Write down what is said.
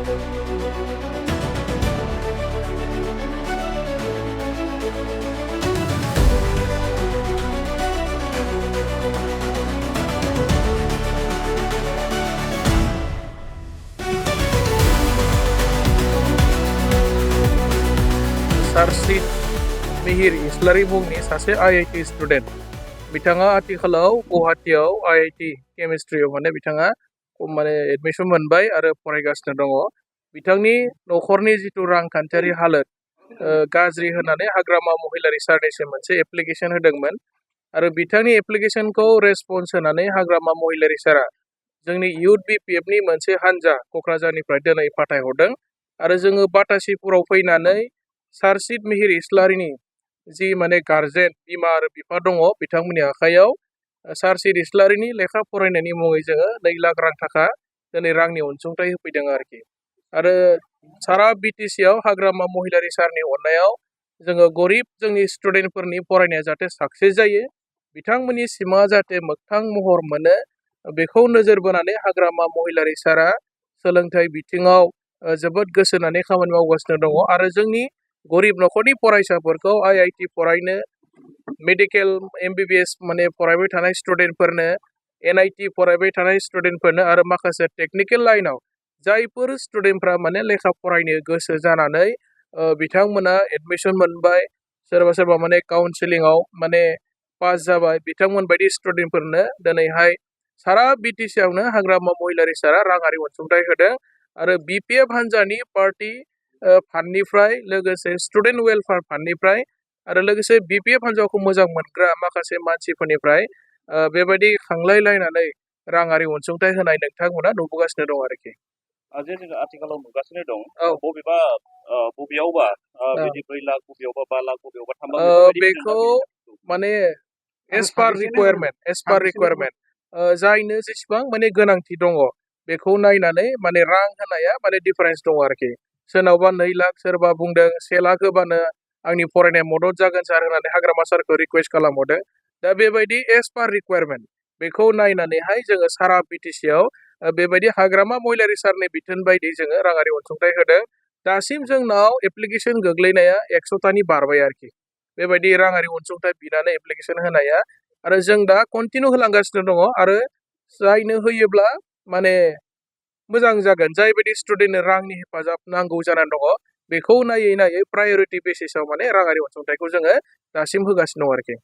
सारसिद मिहिर इस्लारि मुंनि सासे IIT student बिथाङा आथिखालाव गुवाहाटीआव IIT केमिस्ट्रियाव बिथाङा एडमिशन मोनबाय आरो फरायगासिनो दङ। बिथांनि नखरनि जिथु रांखान्थियारि हालोद गाज्रि होननानै हाग्रामा महिलारि सारनिसिम मोनसे एप्लिकेशन होदोंमोन आरो बिथांनि एप्लिकेशनखौ रेसपन्स होनानै हाग्रामा महिलारि सारा जोंनि इउथ BPFनि मोनसे हान्जा क'क्राझारनिफ्राय दिनै फाथायहरदों आरो जोङो बाटासिपुराव फैनानै सारसिद मिहिर इस्लारिनि जि गार्जेन बिमा आरो बिफा दङ बिथांमोननि आखायाव सारसिद इस्लारिनि लेखा फरायनायनि मुङै जोङो 2 लाख रां थाखा दिनै रांनि अनसुंथाइ होफैदों आरोखि। आरो सारा BTCआव हाग्रामा महिलारि सारनि अननायाव जोङो गरिब जोंनि स्टुडेन्टफोरनि फरायनाया जाहाथे साक्सेस जायो, बिथांमोननि सिमाङा जाहाथे मोगथां महर मोनो, बेखौ नोजोर बोनानै हाग्रामा महिलारि सारा सोलोंथाइ बिथिङाव जोबोद गोसो होनानै खामानि मावगासिनो दङ आरो जोंनि गरिब नखरनि फरायसाफोरखौ IIT फरायनो, मेडिकेल MBBS फरायबाय थानाय स्टुडेन्टफोरनो, NIT फरायबाय थानाय स्टुडेन्टफोरनो आरो माखासे टेक्निकेल लाइनाव जायफोर स्टुडेन्टफ्रा लेखा फरायनो गोसो जानानै बिथांमोना एडमिशन मोनबाय, सोरबा सोरबा काउन्सिलिंआव पास जाबाय, बिथांमोन बायदि स्टुडेन्टफोरनो दिनैहाय सारा BTCआवनो हाग्रामा महिलारि सारा राङारि अनसुंथाइ होदों आरो BPF हान्जानि पार्टी फान्डनिफ्राय लोगोसे स्टुडेन्ट वेलफेयार फान्डनिफ्राय आरो लोगोसे BPF हान्जाखौ मोजां मोनग्रा माखासे मानसिफोरनिफ्राय बेबायदि खांलायलायनानै राङारि अनसुंथाइ होनाय नोंथांमोना नुबोगासिनो दं आरोखि। जे जोङो आथिखालाव नुगासिनो दं बबेयावबा बिदि 2 लाख, बबेयावबा 5 लाख, बबेयावबा 3 लाख बेखौ एस पार रिक्वायरमेन्ट जायनो जेसेबां गोनांथि दङ बेखौ नायनानै रां होनाया डिफारेन्स दङ आरोखि। सोरनावबा 2 लाख, सोरबा बुंदों 1 लाख होबानो आंनि फरायनाय मदद जागोन सार होननानै हाग्रामा सारखौ रिकुवेस्ट खालामहरदों। दा बेबायदि एस पार रिक्वायरमेन्ट बेखौ नायनानैहाय जोङो सारा BTCआव बेबायदि हाग्रामा महिलारि सारनि बिथोन बायदि जोङो राङारि अनसुंथाइ होदों। दासिम जोंनाव एप्लिकेशन गोग्लैनाया 100थानि बारबाय आरोखि, बेबायदि राङारि अनसुंथाइ बिनानै एप्लिकेशन होनाया, आरो जों दा कन्टिनिउ होलांगासिनो दङ आरो जायनो होयोब्ला मोजां जागोन, जायबायदि स्टुडेन्टनो रांनि हेफाजाब नांगौ जानानै दङ बेखौ नायै नायै प्रायरिटि बेसिसाव राङारि अनसुंथाइखौ जोङो दासिम होगासिनो दं आरोखि।